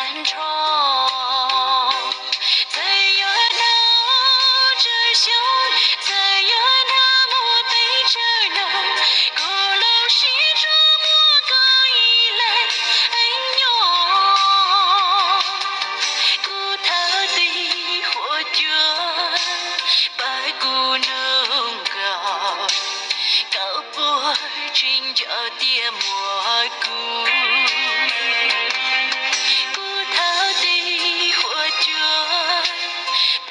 tag nrho. Txawm yuav dhau tsawg xyoo, txawm yuav dhau muaj pes tsawg no, kuv lub siab tsuas muaj koj ib leeg nyob. Kuv thawb tes huab cua pab kuv nug koj, koj puas tseem nco tias muaj kuv? Kuv thawb tes huab cua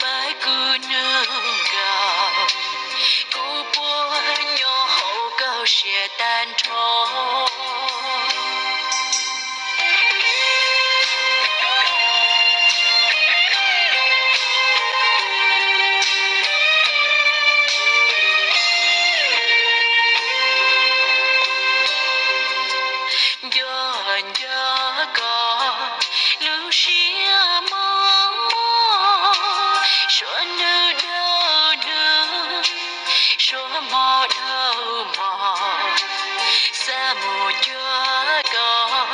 pab kuv nug koj, kuv puas nyob hauv koj siab tag nrho? Nco nco koj lub siab mos mos, suav nug dhau nug, suav mos dhau mos, xav mus cuag koj,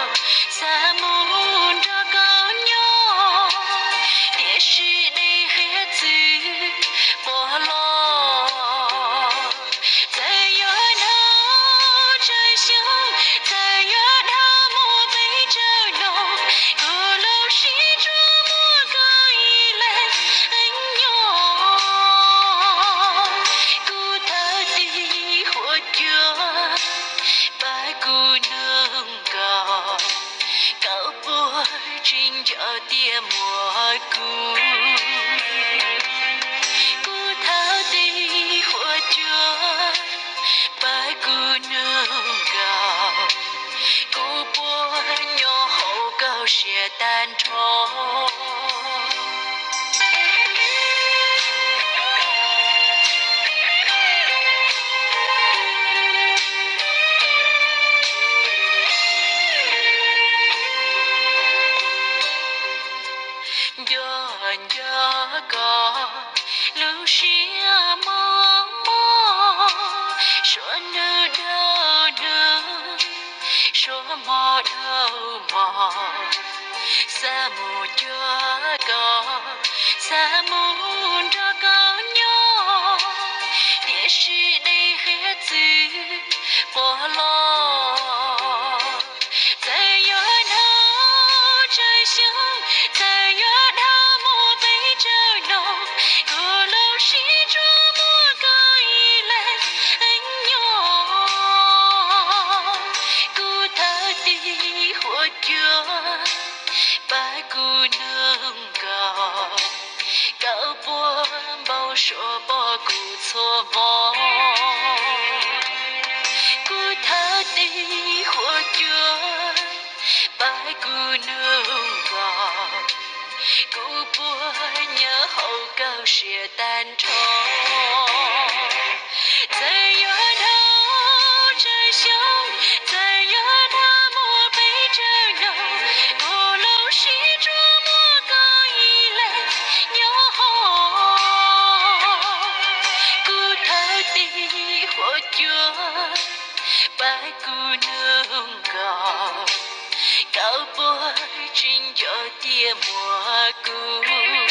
xav mus nrog koj nyob, tiam sis dej hiav txwv pos los. Txawm yuav dhau tsawg xyoo, txawm yuav dhau muaj pes tsawg no, kuv lub siab tsuas muaj koj ib leeg nyob. Kuv thawb tes huab cua pab kuv nug koj, koj puas tseem nco tias muaj kuv? Kuv thawb tes huab cua pab kuv nug koj, kuv puas nyob hauv koj siab tag nrho? Nco nco koj lub siab mos mos, suav nug dhau nug, suav mos dhau mos, xav mus cuag koj, xav mus nrog koj nyob, tiam sis dej hiav txwv pos los. Txawm yuav dhau tsawg xyoo, txawm yuav dhau muaj pes tsawg no, kuv lub siab tsuas muaj koj ib leeg nyob. Kuv thawb tes huab cua pab kuv nug koj, koj puas npau suav pom kuv txhua hmo? Kuv thawb tes huab cua pab kuv nug koj, kuv puas nyob hauv koj siab tag nrho? Txawm yuav dhau tsawg xyoo, txawm yuav dhau muaj pes tsawg no, kuv lub siab tsuas muaj koj ib leeg nyob hauv. Kuv thawb tes huab cua pab kuv nug koj, koj puas tseem nco tias muaj kuv?